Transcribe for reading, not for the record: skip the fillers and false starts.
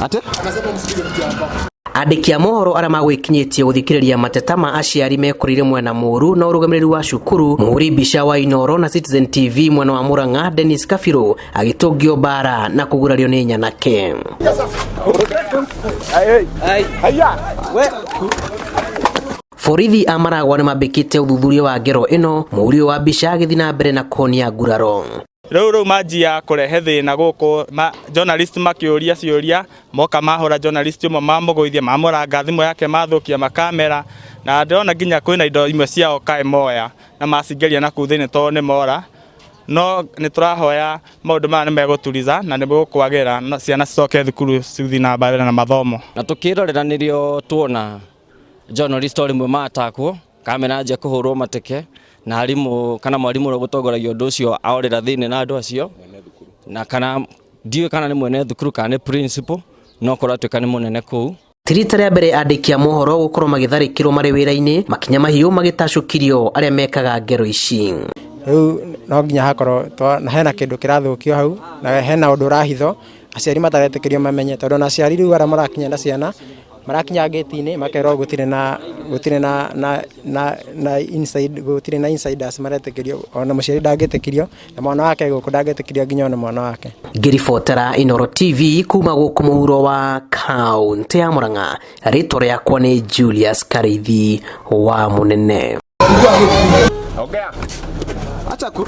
Ate? Andĩki a mohoro arĩa magwĩkinyĩtie gũthikĩrĩria mateta ma aciari mekorire mwena mũru na ũrũgamĩrĩri wa cukuru. Mũhũri mbica wa Inooro na Citizen TV mwena wa Murang'a Dennis Kabiru agĩtũngio mbara na kũgurario nĩ nyanake. Borithi a Maragwa nĩmambĩkĩte ũthuthuria wa ngero ĩno, mũhũri ũyũ wa mbica agĩthiĩ na mbere na kũhonia nguraro. Rĩu manjia kũrehe thĩna gũkũ ma, journalist makĩũria ciũria, moka mahũra journalist ũmwe, mamũgũithia, mamũranga thimũ yake, mathũkia makamera, na ndĩrona nginya kwĩna indo imwe ciao kaĩ moya na macingeria na kũu thĩinĩ tondũ nĩ mora. No nĩ tũrahoya maũndũ maya nĩ megũturiza na nĩ gũkwagĩra na ciana cicoke thukuru cithiĩ na mbere na mathomo. Na tukirorera nirio tuona journalist o rimwe matakwo, kamera njia kuhurwo mateke, na arimũ kana mwarimũ ũrĩa ũgũtongoragia ũndũ ũcio aorĩra thĩinĩ na andũ acio, na kana ndiũĩ kana nĩ mwene thukuru kana nĩ principal, no korwo atuĩka nĩ mũnene kũu. Ti rita rĩa mbere andĩki a mohoro gũkorwo magĩtharĩkĩrwo marĩ wĩra-inĩ, makinya mahiũ magĩtacũkirio arĩa mekaga ngero ici. Rĩu no nginya hakorwo na hena kĩndũ kĩrathũkio hau, na hena ũndũ ũrahithwo aciari mataretĩkĩrio mamenye, tondũ ona aciari rĩu arĩa marakinya na ciana marakinya gate-inĩ makerwo gũtirĩ na inside, gũtirĩ na insiders maretĩkĩrio, ona mũciari ndangĩtĩkĩrio na mwana wake gũkũ, ndangĩtĩkĩrio nginya ona mwana wake. Ngĩribotera Inooro TV kuma gũkũ mũhuro wa kaũntĩ ya Murang'a, rĩtwa rĩakwa nĩ Julius Karithi wa Mũnene. Ongea. Acha ku